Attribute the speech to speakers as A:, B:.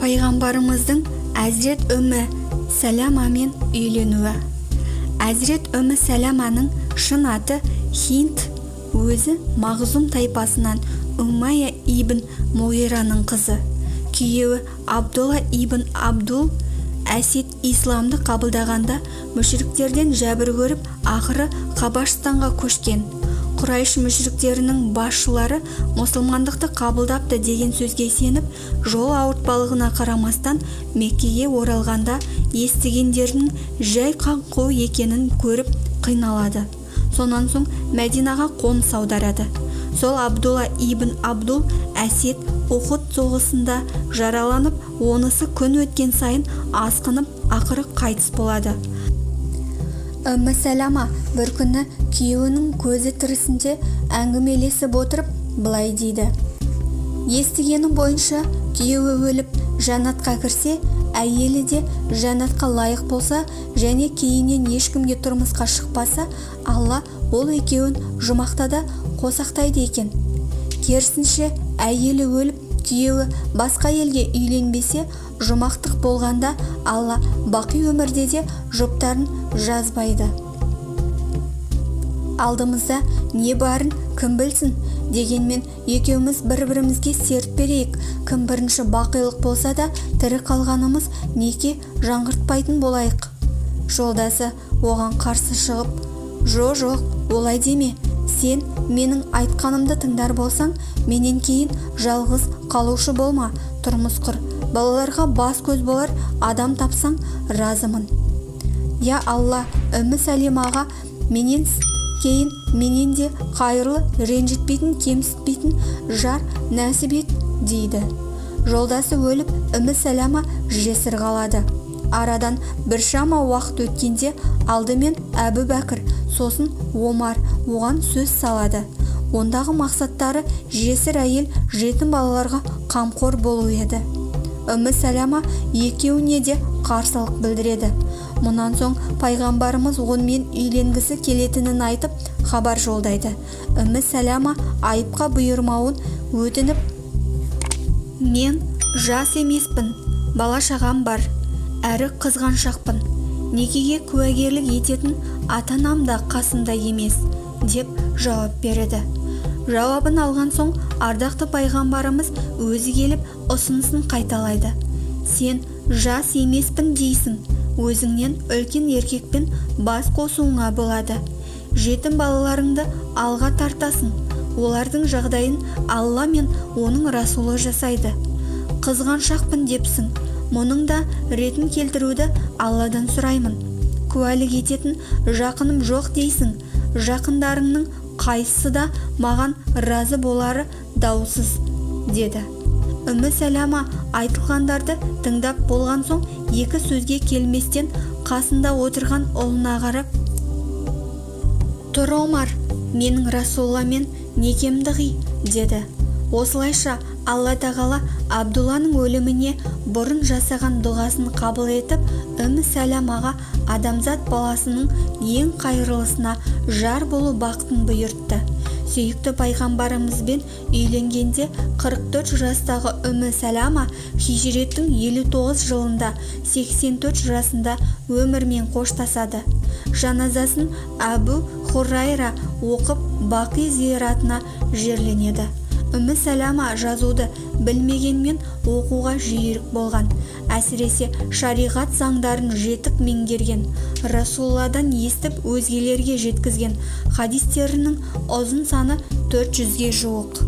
A: Пайғамбарымыздың Әзірет Үмі Сәләмамен үйленуі. Әзірет Үмі Сәләманың шын аты Хинд, өзі Мағзум тайпасынан Умайя ибн Муғираның қызы. Күйеуі Абдулла ибн Абдул Әсед исламды қабылдағанда мүшіріктерден жәбір көріп, ақыры Хабашстанға көшкен. Құрайш мүшіріктерінің басшылары мұсылмандықты қабылдапты деген сөзге сеніп, жол ауыртпалығына қарамастан Меккеге оралғанда естігендерінің жай қаңқу екенін көріп қиналады. Сонан соң Мәдинаға қоныс аударады. Сол Абдулла ибн Абдул Әсед Ухуд соғысында жараланып, онысы күн өткен сайын асқынып, ақыры қайтыс болады. Үмі Сәләма бір күні күйеуінің көзі тірісінде әңгімелесіп отырып былай дейді: естігенім бойынша, күйеуі өліп жәннатқа кірсе, әйелі де жәннатқа лайық болса және кейіннен ешкімге тұрмысқа шықпаса, Алла ол екеуін жұмақта да қосақтайды екен. Керісінше, әйелі өліп, күйеуі басқа әйелге үйленбесе, жұмақтық болғанда Алла бақи өмірде де жұптарын жазбайды. Алдымызда не барын кім білсін? Дегенмен екеуміз бір-бірімізге серт берейік: кім бірінші бақилық болса да, тірі қалғанымыз неке жаңғыртпайтын болайық. Жолдасы оған қарсы шығып: «Жо, жоқ, олай деме. Сен менің айтқанымды тыңдар болсаң, менен кейін жалғыз қалушы болма, тұрмыс құр, балаларға бас-көз болар адам тапсаң, разымын. Я Алла, Үмі Сәлимаға менен кейін менен де қайырлы, ренжітпейтін, кемсітпейтін жар нәсіп ет», – дейді. Жолдасы өліп, Үмі Сәләма жесір қалады. Арадан біршама уақыт өткенде алдымен Әбу Бәкір, сосын Омар оған сөз салады. Ондағы мақсаттары жесір әйел жетім балаларға қамқор болу еді. Үмі Сәләма екеуіне де қарсылық білдіреді. Мұнан соң пайғамбарымыз онымен үйленгісі келетінін айтып хабар жолдайды. Үмі Сәләма айыпқа бұйырмауын өтініп: «Мен жас емеспін, бала-шағам бар, әрі қызғаншақпын, некеге куәгерлік ететін ата-анам да қасымда емес», – деп жауап береді. Жауабын алған соң ардақты пайғамбарымыз өзі келіп, ұсынысын қайталайды: «Сен жас емеспін дейсің, өзіңнен үлкен еркекпен бас қосуыңа болады, жетім балаларыңды алға тартасың, олардың жағдайын Алла мен оның расулы жасайды. Қызғаншақпын депсің, мұның да ретін келтіруді Алладан сұраймын. Куәлік ететін жақыным жоқ дейсің, жақындарыңның қайсысы да маған разы болары даусыз», – деді. Үмі Сәләма айтылғандарды тыңдап болған соң, екі сөзге келместен қасында отырған ұлына қарап: «Тұр, Омар, менің Расулламен некемді қи», – деді. Осылайша Алла Тағала Абдулланың өліміне бұрын жасаған дұғасын қабыл етіп, Үмі Сәләмаға адамзат баласының ең қайырлысына жар болу бақытын бұйыртты. Сүйікті пайғамбарымызбен үйленгенде 44 жастағы Үмі Сәләма хижреттің 59 жылында 84 жасында өмірмен қоштасады. Жаназасын Әбу Хурайра оқып, Бақи зиратына жерленеді. Үмі Сәләма жазуды білмегенмен, оқуға жүйрік болған. Әсіресе шариғат заңдарын жетік меңгерген. Расулладан естіп, өзгелерге жеткізген хадистерінің ұзын саны 400-ге жуық.